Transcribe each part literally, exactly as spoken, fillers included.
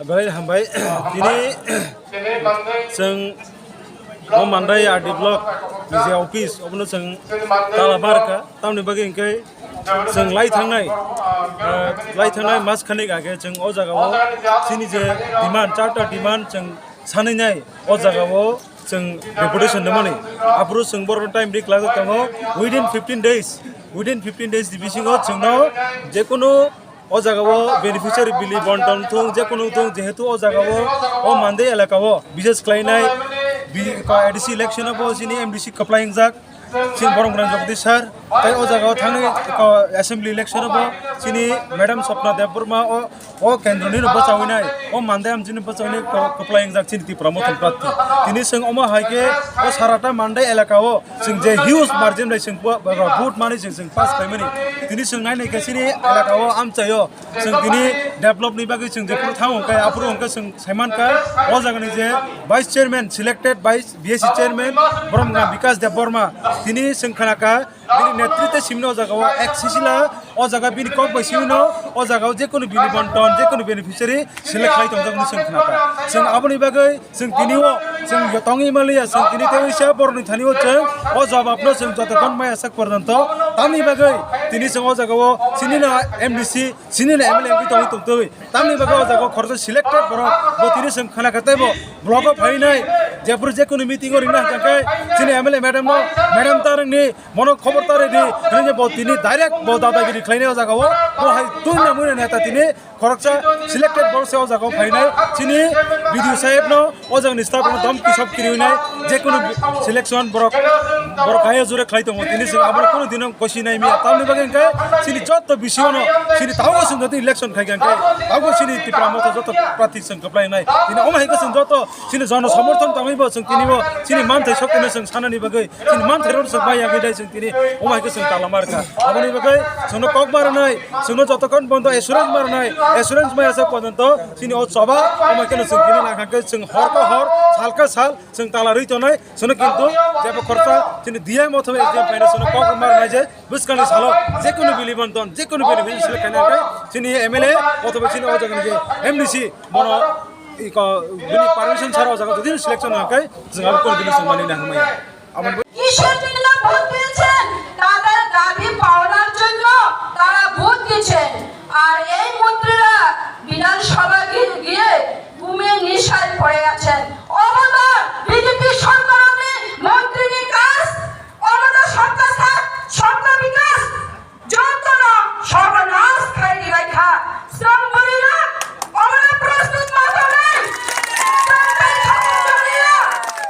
Belai hambai. Tini chwng o Mandai R D block ni je office, obono chwng tala bar kha. Tamni bagwi hwnkhe chwng lai thangnai, eh, lai thangnai mas khanik age chwng o jagao chini je demand, charta demand chwng sanwi nai o jagao chwng deputation rwmani. Aphuru chwng borokno time ri kwlajak tongo, within fifteen days, within fifteen days ni bisingo chwngno jekunu o jagao beneficiary bili bonton thung, jekunu thung, jehetu o jagao o Mandai elakao bises khlainai bi-, ko A D C election o bo chini M D C kwplai wngjak, chini borok rang Jagdish sir, tei o jagao thangwi ko assembly election o bo chini Madam Swapna Debbarma o, o kendroni no bwchawi nai, o Mandai amchini bwchawi nai ko-, kwplai wngjak chini Tipra Motha ni prarthi. Tini chwng omo hai khe o sarata Mandai elakao chwng je huge margin bai chwng bo-, bo-, vote mani chwng, chwng pass khlaimani. Tini chwng nai nai khe chini elakao amchaio chwng tini develop ni bagwi chwng jephuru thango khe aphuru hwnkhe chwng saiman kha o jagani je vice chairman selected by B S C chairman borok wngkha Bikash Debbarma. Tini chwng khna kha bini netritwe simno o jagao ek sisila o jaga bini kok bai simino o jagao jekunu bini bonton jekunu beneficiary select khlai tongjak hwnwi chwng khna kha. Chwng aboni bagwi chwng tini o chwng yo tongwi manliya, chwng tini tei sa borokni thani o chwng o jawab no chwng joto kon maya sak porjonto tamni bagwi tini chwng o jagao chini no M D C, chini no M L A wngwi tongwi tongtwi tamni bagwi o jagao khoroksa selected borok bo tini chwng khna kha tei bo block o phainai jephuru jekunu meeting o ringna hwnkha khe chini M L A madam no, madam ta rwngni bono khobor ta rwdi hwnwi bo tini direct bo dadagiri khlainai o jagao bo hai twi namwi neta tini khoroksa selected borok se o jagao phainai chini B D O saheb no o jagani staff no dom kisop kiriwi nai jekunu selection borok borok kaya jure khlai tongo tini chwng abono kunu dino gosi nai miya tamni bagwi hwnkhe chini joto B C O no chini tabuk chwng jodi election khai kha hwnkhe tabuk chini Tipra Motha joto prarthi chwng kwplai nai tini omo hai khe chwng joto chini jono somorthon tangwi bo chwng tini bo chini manthai sokti no chwng sanani bagwi chini manthai rok chwng bai yagwi dai chwng tini omo hai khe chwng tala mar kha. Aboni bagwi chwngno kok ma rwnai, chwngno jotokhon bondo assurance ma rwnai, assurance maya sak porjonto chini o choba omo hai kheno chwng tini nang kha khe chwng hor khe hor, sal khe sal chwng tala rwi tongnai. Chwngno kintu jebo khoroksa chini D M othoba S D M phaina chwngno kok ma rwnai je bwskangni salo jekunu bili bonton, jekunu bili bili select khaina khe chini M L A othoba chini o jagani je M D C bono iko bini permission chhara o jaga jodi selection hwnkhe chwng abo kunu bini chwng mani na hwnmaya. Abo কিসের জন্য ভোট দিয়েছেন? তাদের দাবি পাওনার জন্য তারা ভোট দিচ্ছেন। আর এই মন্ত্রীরা বিধানসভা গি-, গিয়ে ঘুমে নিশায় পড়ে আছেন। খবরদার, বিজেপি সরকার আপনি মন্ত্রী বিকাশ, অমরনাথ সবকা সাথ, সবকা বিকাশ, যত না সর্বনাশ খাই দিবাই খা। শ্রম বলি না, অমরনাথ প্রস্তুত মাথা নেই। শ্রম তাই খাবার দলিয়া,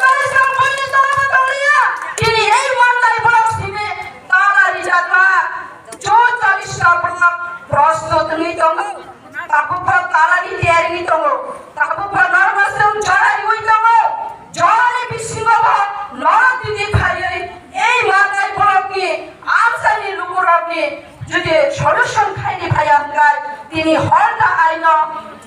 তাই শ্রম বলি না, দলিয়া। তিনি এই মামলায় বলক সিমে তারা রিজার্ভ চৌচল্লিশটা ব্লক প্রস্তুত নেই tongo, tabukbo talani tiyari wngwi tongo, tabukbo normaswng jorani wngwi tongo, jorani bisingo bo norok tini phaiwi ei manai borokni amchaini lukurokni jodi solution khaini phaiya hwnkhe tini horta aino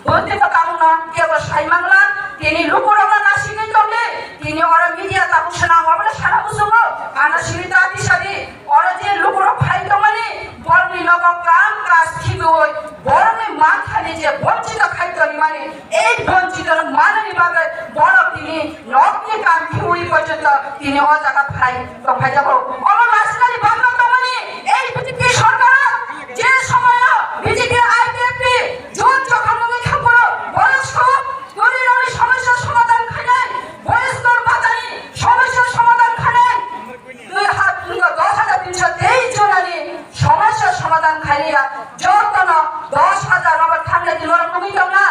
Bwtwi kwtalno kebo sai mangla, tini lukurokno nasigwi tongdi, tini oro media tabuk swnam obono sana muchungo, ano simi ta tisadi, oro je lukurok phai tongmani, borokni nogo kam kaj khibiwi, borokni manthani je bonchito khai tongmani, ei bonchitono manani bagwi borok tini nokni kam khibiwi porjonto tini o jaga phai tongphai jago. Omo nasinani bagwi tongmani, ei B J P sorkaro je somoyo B J P I P F T jot jokhon wngwi thangphuru borok sok tini rokni somosya somadhan khainai, boyes kor batani somosya somadhan khainai, dui ha-, dos hajar tinso teis jonani somosya somadhan khainai ya, jotono dos hajar rok thangnai di norok nugwi tongna,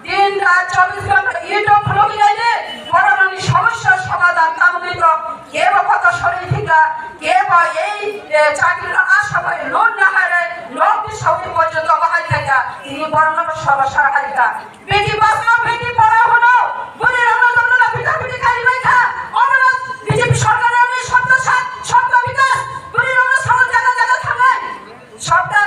din rat chobbish ghonta YouTube khulugwi naidi, borok nokni somosya somadhan tamogwi tong, kebo koto sorwi thika, kebo ei, eh, chakri no asa bai loan na haire, nokni sawi porjonto bahai khaika, tini borok no sobo sara harika. Beti bachao, beti padhao hono, bwrwi rok no joto no pita piti kari bai kha, omono B J P sorkar rok ni sabta sat, sabta bikas, bwrwi rok no salo jaga jaga thangnai, sabta